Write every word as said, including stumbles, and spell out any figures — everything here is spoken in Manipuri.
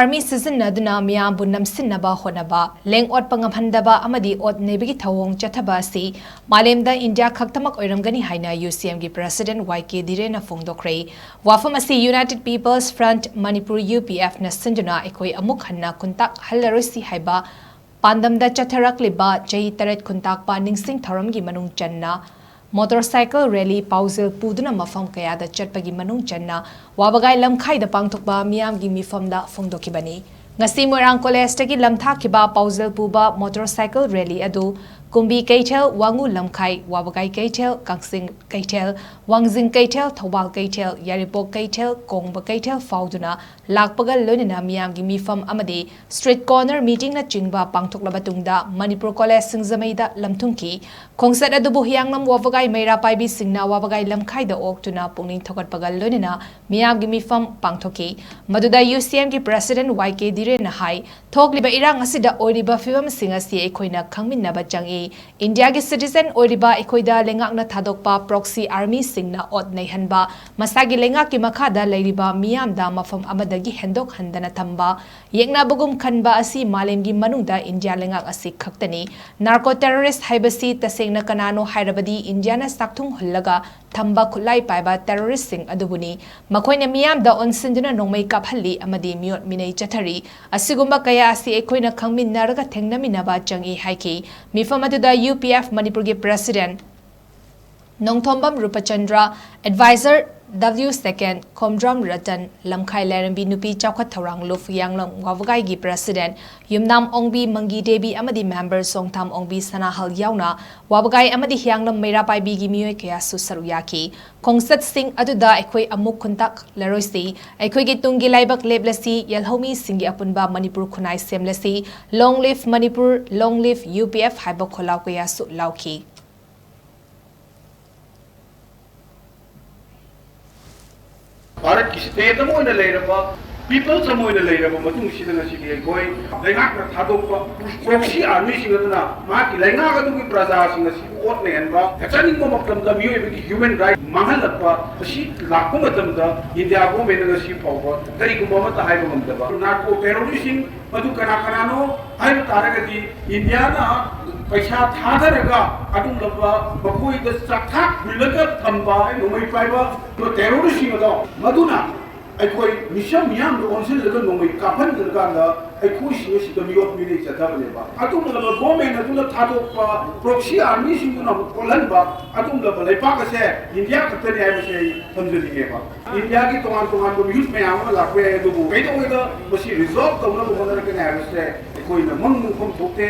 ꯑꯥꯔꯃꯤ ꯁꯤꯖꯤꯟꯅꯗꯨꯅ ꯃꯤꯌꯥꯝꯕꯨ ꯅꯝꯁꯤꯟꯅꯕ ꯍꯣꯠꯅꯕ, ꯂꯦꯡ ꯑꯣꯠꯄ ꯉꯝꯍꯟꯗꯕ ꯑꯃꯗꯤ ꯑꯣꯠ ꯅꯩꯕꯒꯤ ꯊꯧꯑꯣꯡ ꯆꯠꯊꯕ ꯑꯁꯤ ꯃꯥꯂꯦꯝꯗ ꯏꯟꯗꯤꯌꯥ ꯈꯛꯇꯃꯛ ꯑꯣꯏꯔꯝꯒꯅꯤ ꯍꯥꯏꯅ ꯌꯨ ꯁꯤ ꯑꯦꯝꯒꯤ ꯄ꯭ꯔꯦꯁꯤꯗꯦꯟꯠ ꯋꯥꯏ ꯀꯦ ꯗꯤꯔꯦꯟꯅ ꯐꯣꯡꯗꯣꯛꯈ꯭ꯔꯦ꯫ ꯋꯥꯐꯝ ꯑꯁꯤ United People's Front Manipur, U P ꯑꯦꯐꯅ ꯁꯤꯟꯗꯨꯅ ꯑꯩꯈꯣꯏ ꯑꯃꯨꯛ ꯍꯟꯅ ꯈꯨꯟꯇꯥꯛ ꯍꯜꯂꯔꯣꯏꯁꯤ ꯍꯥꯏꯕ ꯄꯥꯟꯗꯝꯗ ꯆꯠꯊꯔꯛꯂꯤꯕ ꯆꯍꯤ ꯇꯔꯦꯠ ꯈꯨꯟꯇꯥꯛꯄ ꯅꯤꯡꯁꯤꯡ ꯊꯧꯔꯝꯒꯤ ꯃꯅꯨꯡ ꯆꯟꯅ ꯃꯣꯇꯣꯔꯁꯥꯏꯀꯜ ꯔꯦꯂꯤ ꯄꯥꯎꯖꯦꯜ ꯄꯨꯗꯨꯅ ꯃꯐꯝ ꯀꯌꯥꯗ ꯆꯠꯄꯒꯤ ꯃꯅꯨꯡ ꯆꯟꯅ ꯋꯥꯕꯒꯥꯏ ꯂꯝꯈꯥꯏꯗ ꯄꯥꯡꯊꯣꯛꯄ ꯃꯤꯌꯥꯝꯒꯤ ꯃꯤꯐꯝꯗ ꯐꯣꯡꯗꯣꯛꯈꯤꯕꯅꯤ꯫ ꯉꯁꯤ ꯃꯣꯏꯔꯥꯡ ꯀꯣꯂꯦꯖꯇꯒꯤ ꯂꯝꯊꯥꯈꯤꯕ ꯄꯥꯎꯖꯦꯜ ꯄꯨꯕ ꯃꯣꯇꯣꯔꯁꯥꯏꯀꯜ ꯔꯦꯂꯤ ꯑꯗꯨ ꯀꯨꯝꯕꯤ ꯀꯩꯊꯦꯜ, ꯋꯥꯉꯨ ꯂꯝꯈꯥꯏ, ꯋꯥꯕꯒꯥꯏ ꯀꯩꯊꯦꯜ, ꯀꯛꯆꯤꯡ ꯀꯩꯊꯦꯜ, ꯋꯥꯡꯖꯤꯡ ꯀꯩꯊꯦꯜ, ꯊꯧꯕꯥꯜ ꯀꯩꯊꯦꯜ, ꯌꯥꯏꯔꯤꯄꯣꯛ ꯀꯩꯊꯦꯜ, ꯀꯣꯡꯕ ꯀꯩꯊꯦꯜ ꯐꯥꯎꯗꯨꯅ ꯂꯥꯛꯄꯒ ꯂꯣꯏꯅꯅ ꯃꯤꯌꯥꯝꯒꯤ ꯃꯤꯐꯝ ꯑꯃꯗꯤ street corner meeting ꯅꯆꯤꯡꯕ ꯄꯥꯡꯊꯣꯛꯂꯕ ꯇꯨꯡꯗ ꯃꯅꯤꯄꯨꯔ ꯀꯣꯂꯦꯖ ꯁꯤꯡꯖꯃꯩꯗ ꯂꯝꯊꯨꯡꯈꯤ꯫ ꯈꯣꯡꯆꯠ ꯑꯗꯨꯕꯨ ꯍꯤꯌꯥꯡꯂꯝ ꯋꯥꯕꯒꯥꯏ ꯃꯩꯔꯥ ꯄꯥꯏꯕꯤꯁꯤꯡꯅ ꯋꯥꯕꯒꯥꯏ ꯂꯝꯈꯥꯏꯗ ꯑꯣꯛꯇꯨꯅ ꯄꯨꯛꯅꯤꯡ ꯊꯧꯒꯠꯄꯒ ꯂꯣꯏꯅꯅ ꯃꯤꯌꯥꯝꯒꯤ ꯃꯤꯐꯝ ꯄꯥꯡꯊꯣꯛꯈꯤ꯫ ꯃꯗꯨꯗ ꯌꯨ ꯁꯤ ꯑꯦꯝꯒꯤ ꯄ꯭ꯔꯦꯁꯤꯗꯦꯟꯠ ꯋꯥꯏ ꯀꯦ ꯗꯤꯔꯦꯟꯅ ꯍꯥꯏ, ꯊꯣꯛꯂꯤꯕ ꯏꯔꯥꯡ ꯑꯁꯤꯗ ꯑꯣꯏꯔꯤꯕ ꯐꯤꯕꯝꯁꯤꯡ ꯑꯁꯤ ꯑꯩꯈꯣꯏꯅ ꯈꯪꯃꯤꯟꯅꯕ ꯆꯪꯏ꯫ ꯏꯟꯗꯤꯌꯥꯒꯤ ꯁꯤꯇꯤꯖꯦꯟ ꯑꯣꯏꯔꯤꯕ ꯑꯩꯈꯣꯏꯗ ꯂꯩꯉꯥꯛꯅ ꯊꯥꯗꯣꯛꯄ ꯄ꯭ꯔꯣꯛꯁꯤ ꯑꯥꯔꯃꯤꯁꯤꯡꯅ ꯑꯣꯠ ꯅꯩꯍꯟꯕ, ꯃꯁꯥꯒꯤ ꯂꯩꯉꯥꯛꯀꯤ ꯃꯈꯥꯗ ꯂꯩꯔꯤꯕ ꯃꯤꯌꯥꯝꯗ ꯃꯐꯝ ꯑꯃꯗꯒꯤ ꯍꯦꯟꯗꯣꯛꯍꯟꯗꯅ ꯊꯝꯕ, ꯌꯦꯛꯅꯕꯒꯨꯝ ꯈꯟꯕ ꯑꯁꯤ ꯃꯥꯂꯦꯝꯒꯤ ꯃꯅꯨꯡꯗ ꯏꯟꯗꯤꯌꯥ ꯂꯩꯉꯥꯛ ꯑꯁꯤ ꯈꯛꯇꯅꯤ꯫ Narco terrorist ꯍꯥꯏꯕꯁꯤ ꯇꯁꯦꯡꯅ ꯀꯅꯥꯅꯣ ꯍꯥꯏꯔꯕꯗꯤ ꯏꯟꯗꯤꯌꯥꯅ ꯆꯥꯛꯊꯨꯡ ꯍꯨꯜꯂꯒ ꯊꯝꯕ ꯈꯨꯠꯂꯥꯏ ꯄꯥꯏꯕ terrorist ꯁꯤꯡ ꯑꯗꯨꯕꯨꯅꯤ꯫ ꯃꯈꯣꯏꯅ ꯃꯤꯌꯥꯝꯗ ꯑꯣꯟꯁꯤꯟꯗꯨꯅ ꯅꯣꯡꯃꯩ ꯀꯥꯞꯍꯜꯂꯤ ꯑꯃꯗꯤ ꯃꯤꯑꯣꯠ ꯃꯤꯅꯩ ꯆꯠꯊꯔꯤ꯫ ꯑꯁꯤꯒꯨꯝꯕ ꯀꯌꯥ ꯑꯁꯤ ꯑꯩꯈꯣꯏꯅ ꯈꯪꯃꯤꯟꯅꯔꯒ ꯊꯦꯡꯅꯃꯤꯟꯅꯕ ꯆꯪꯏ ꯍꯥꯏꯈꯤ꯫ ꯃꯤꯐꯝ ꯑꯗꯨꯗ ꯌꯨ ꯄꯤ ꯑꯦꯐ ꯃꯅꯤꯄꯨꯔꯒꯤ ꯄ꯭ꯔꯦꯁꯤꯗꯦꯟꯠ ꯅꯣꯡꯊꯣꯝꯕꯝ ꯔꯨꯄꯆꯟꯗ꯭ꯔ, advisor W ꯁꯦꯀꯦꯟ, ꯈꯣꯝꯗ꯭ꯔꯝ ꯔꯇꯟ, ꯂꯝꯈꯥꯏ ꯂꯥꯏꯔꯦꯝꯕꯤ ꯅꯨꯄꯤ ꯆꯥꯎꯈꯠ ꯊꯧꯔꯥꯡ ꯂꯨꯞ ꯍꯤꯌꯥꯡꯂꯝ ꯋꯥꯕꯒꯥꯏꯒꯤ ꯄ꯭ꯔꯦꯁꯤꯗꯦꯟꯠ ꯌꯨꯝꯅꯥꯝ ꯑꯣꯡꯕꯤ ꯃꯪꯒꯤ ꯗꯦꯕꯤ ꯑꯃꯗꯤ ꯃꯦꯝꯕꯔ ꯁꯣꯡꯊꯥꯝ ꯑꯣꯡꯕꯤ ꯁꯅꯥꯍꯜ ꯌꯥꯎꯅ ꯋꯥꯕꯒꯥꯏ ꯑꯃꯗꯤ ꯍꯤꯌꯥꯡꯂꯝ ꯃꯩꯔꯥ ꯄꯥꯏꯕꯤꯒꯤ ꯃꯤꯑꯣꯏ ꯀꯌꯥꯁꯨ ꯁꯔꯨꯛ ꯌꯥꯈꯤ꯫ ꯈꯣꯡꯆꯠꯁꯤꯡ ꯑꯗꯨꯗ ꯑꯩꯈꯣꯏ ꯑꯃꯨꯛ ꯈꯨꯟꯇꯥꯛꯂꯔꯣꯏꯁꯤ, ꯑꯩꯈꯣꯏꯒꯤ ꯇꯨꯡꯒꯤ ꯂꯥꯏꯕꯛ ꯂꯦꯞꯂꯁꯤ, ꯌꯦꯜꯍꯧꯃꯤꯁꯤꯡꯒꯤ ꯑꯄꯨꯟꯕ ꯃꯅꯤꯄꯨꯔ ꯈꯨꯟꯅꯥꯏ ꯁꯦꯝꯂꯁꯤ, long live Manipur, long live U P F ꯍꯥꯏꯕ ꯈꯣꯜꯂꯥꯎ ꯀꯌꯥꯁꯨ ꯂꯥꯎꯈꯤ꯫ ꯚꯥꯔꯠꯀꯤ state ꯑꯃ ꯑꯣꯏꯅ ꯂꯩꯔꯕ, peoples ꯑꯃ ꯑꯣꯏꯅ ꯂꯩꯔꯕ ꯃꯇꯨꯡꯁꯤꯗ ꯉꯁꯤꯗꯤ ꯑꯩꯈꯣꯏ ꯂꯩꯉꯥꯛꯅ ꯊꯥꯗꯣꯛꯄ proxy army ꯁꯤꯡ ꯑꯗꯨꯅ ꯃꯍꯥꯛꯀꯤ ꯂꯩꯉꯥꯛ ꯑꯗꯨꯒꯤ ꯄ꯭ꯔꯖꯥꯁꯤꯡ ꯑꯁꯤꯕꯨ ꯑꯣꯠ ꯅꯩꯍꯟꯕ, ꯆꯠꯅꯤꯡꯕ ꯃꯇꯝꯗ ꯃꯤꯑꯣꯏꯕꯒꯤ human right ꯃꯥꯡꯍꯜꯂꯛꯄ ꯑꯁꯤ ꯂꯥꯛꯄ ꯃꯇꯝꯗ ꯏꯟꯗꯤꯌꯥ ꯒꯣꯔꯃꯦꯟꯅ ꯉꯁꯤ ꯐꯥꯎꯕ ꯀꯔꯤꯒꯨꯝꯕ ꯑꯃꯠꯇ ꯍꯥꯏꯕ ꯉꯝꯗꯕ꯫ ꯅꯥꯔꯀꯣ ꯇꯦꯔꯣꯔꯤꯁꯁꯤꯡ ꯃꯗꯨ ꯀꯅꯥ ꯀꯅꯥꯅꯣ ꯍꯥꯏꯕ ꯇꯥꯔꯒꯗꯤ ꯏꯟꯗꯤꯌꯥꯅ ꯄꯩꯁꯥ ꯊꯥꯗꯔꯒ ꯑꯗꯨꯒꯨꯝꯂꯕ ꯃꯈꯣꯏꯗ ꯆꯥꯛꯊꯥꯛ ꯍꯨꯜꯂꯒ ꯊꯝꯕ ꯅꯣꯡꯃꯩ ꯄꯥꯏꯕ ꯇꯦꯔꯣꯔꯤꯁꯁꯤꯡ ꯑꯗꯣ ꯃꯗꯨꯅ ꯑꯩꯈꯣꯏ ꯃꯤꯆꯝ ꯃꯤꯌꯥꯝꯗ ꯑꯣꯟꯁꯤꯜꯂꯒ ꯅꯣꯡꯃꯩ ꯀꯥꯞꯍꯟꯗ꯭ꯔꯀꯥꯟꯗ ꯑꯩꯈꯣꯏꯁꯤꯡ ꯑꯁꯤꯗ ꯃꯤꯑꯣꯠ ꯃꯤꯅꯩ ꯆꯠꯊꯕꯅꯦꯕ꯫ ꯑꯗꯨꯒꯨꯝꯂꯕ ꯒꯣꯔꯃꯦꯟ ꯑꯗꯨꯅ ꯊꯥꯗꯣꯛꯄ ꯄ꯭ꯔꯣꯛꯁꯤ ꯑꯥꯔꯃꯤꯁꯤꯡꯗꯨꯅ ꯑꯃꯨꯛ ꯀꯣꯜꯍꯟꯕ ꯑꯗꯨꯒꯨꯝꯂꯕ ꯂꯩꯄꯥꯛ ꯑꯁꯦ ꯏꯟꯗꯤꯌꯥ ꯈꯛꯇꯅꯤ ꯍꯥꯏꯕꯁꯦ ꯑꯩ ꯊꯝꯖꯅꯤꯡꯉꯦꯕ꯫ ꯏꯟꯗꯤꯌꯥꯒꯤ ꯇꯣꯉꯥꯟ ꯇꯣꯉꯥꯟꯕ ꯃꯤꯍꯨꯠ ꯃꯌꯥꯝ ꯑꯃ ꯂꯥꯛꯄ ꯌꯥꯏ, ꯑꯗꯨꯕꯨ ꯀꯩꯗꯧꯉꯩꯗ ꯃꯁꯤ ꯔꯤꯖꯣꯜꯕ ꯇꯧꯅꯕ ꯍꯣꯠꯅꯔꯛꯀꯅꯤ ꯍꯥꯏꯕꯁꯦ ꯑꯩꯈꯣꯏꯅ ꯃꯪ ꯃꯪꯐꯝ ꯊꯣꯛꯇꯦ꯫